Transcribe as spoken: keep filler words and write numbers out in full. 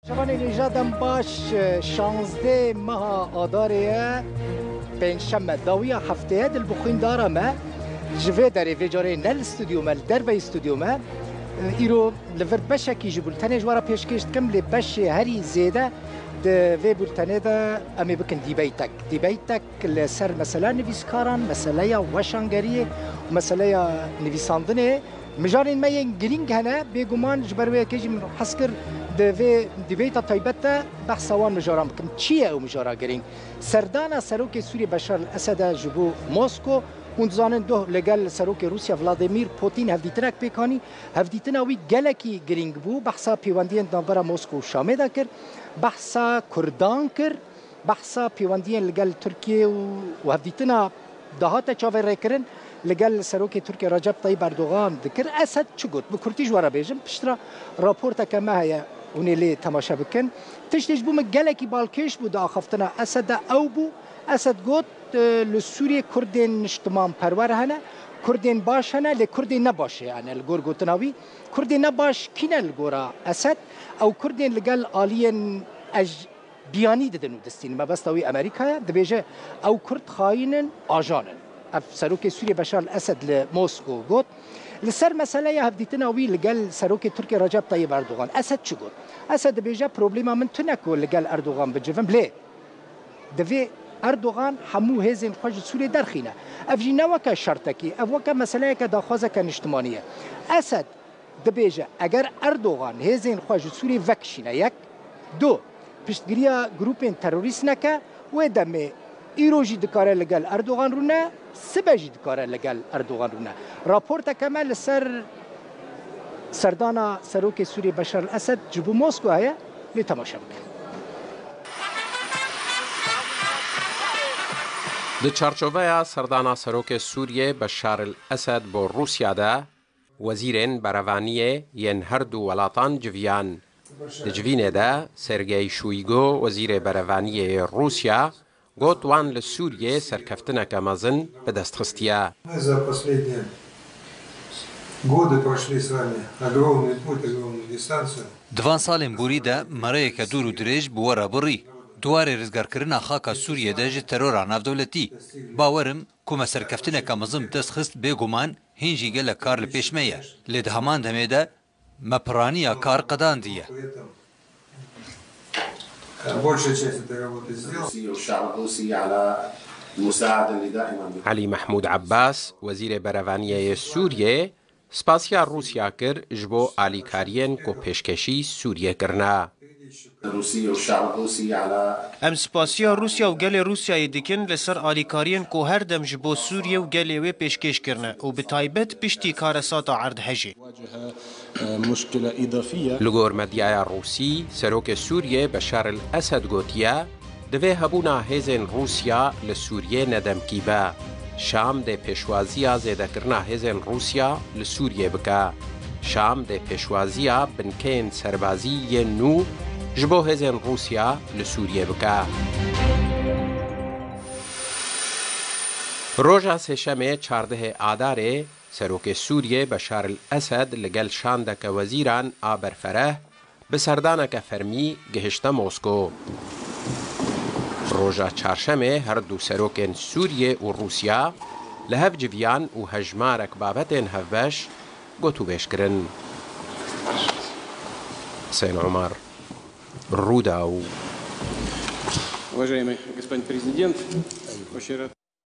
Şevanê hêja dem baş, şazdeh meha Adarê ye, pêncşeme, dawiya heftê ye, di li bi xwîndara me. Ji vê derê vê carê ne li stûdyo me, li derveyî stûdyo me. Îro li vir beşekî ji bultenê ji we re pêşkêş dikim, lê beşê herî zêde di vê bultenê de em ê bikin dîbeytek. Dîbeytek li ser mesela nivîskaran, meseleya weşangeriyê û meseleya nivîsandinê. Mijarên me yên girîng hene, bêguman ji ber wê yekê jî min hez kir di vê dîbeyta taybet de behsa wan mijaran bikim. Çi ye ew mijara girîng? Serdana serokê Sûriyê Beşar el-Esed e ji bo Mosko. Hûn dizanin doh li gel serokê Rûsya Vladimir Putin hevdîtinek pêk anî. Hevdîtina wî gelekî girîng bû. Behsa pêwendiyên di navbera Mosko û Şamê de kir. Behsa Kurdan kir. Behsa pêwendiyên li gel Tirkiyê û, û hevdîtina dahate çaverêkirin li gel serokê Tirkiyê Recep Tayyip Erdogan dikir. Esed çi got? Bi kurtî ji we re bêjim, piştre raporteke me heye, hûn ê lê temaşe bikin. Tiştê ji bo min gelekî balkêş bû di axaftina Esed de ew bû, Esed got, e, li Sûriyê Kurdên niştimanperwer hene, Kurdên baş hene, lê Kurdên ne baş hene li gor gotina wî. Kurdên ne baş kî ne li gora Esed? Ew Kurdên li gel aliyên ej-, biyanî didin û distînin. Mebesta wî Amerîka ye. Dibêje, ew Kurd xayîn in, ajan in. Ev serokê Sûriyê Beşar el-Esed li Mosko got. Li ser meseleya hevdîtina wî li gel serokê Tirkiyê Recep Tayyip Erdogan, Esed çi got? Esed dibêje, problema min tune ku li gel Erdogan bicivim, lê divê Erdogan hemû hêzên xwe ji Sûriyê derxîne. Ev jî ne weke şertekî, ev weke meseleyeke daxwazeke niştimanî ye. Esed dibêje, eger Erdogan hêzên xwe ji Sûriyê vekişîne, yek, du, piştgiriya grûpên terorîst neke, wê demê îro jî dikare li gel Erdogan rûne, sibe jî dikare li gel Erdogan rûne. Raporteke me li ser serdana serokê Sûriyê Beşar el-Esed ji bo Moskwa heye, lê temaşe bikin. Di çarçoveya serdana serokê Sûriyê Beşar el-Esed bo Rûsya de, wezîrên berevaniyê yên her du welatan civiyan. Di civînê de Sergey Şuygu, wezîrê berevaniyê yê Rûsya, got wan li Sûriyê serkeftineke mezin bi dest xistiye. Мы за последние годы прошли с вами огромный путь, огромную дистанцию. Di van salên borî de me rêyeke dûr û dirêj bi we re birî. Di warê rizgarkirina xaka Sûriyê de ji terora navdewletî. Bawer im ku me serkeftineke mezin bi dest xist, bêguman hîn jî gelek kar li pêş me ye. Lê di heman demê de me piraniya kar qedandiye. Большая часть этой работы сделана. الروسية والشعب الروسي على المساعدة اللي دائما Elî Mehmûd Ebbas, wezîrê berevaniyê yê Sûriyê, spasiya Rûsya kir ji bo alîkariyên ku pêşkêşî Sûriyê kirine. الروسية والشعب الروسي على Em spasiya Rûsya û gelê Rûsyayê dikin li ser alîkariyên ku her dem ji bo Sûriyê û gelê wê pêşkêş kirine û bi taybet piştî karesata erdhejê. واجه مشكلة إضافية. Li gor medyaya Rûsî, serokê Sûriyê Beşar el-Esed gotiye, divê hebûna hêzên Rûsya li Sûriyê ne demkî be. Şam dê pêşwaziya zêdekirina hêzên Rûsya li Sûriyê bike. Şam dê pêşwaziya binkeyên serbazî yên nû ji bo hêzên Rûsya li Sûriyê bike. Roja Sêşemê çardehê Adarê, serokê Sûriyê Beşar el-Esed li gel şandeke wezîran a berfereh bi serdaneke fermî gihişte Mosko. Roja Çarşemê her du serokên Sûriyê û Rûsya li hev civiyan û hejmarek babetên hevbeş gotûbêj kirin. Husên Omar, Rûdaw. Уважаемый господин президент, очень рад.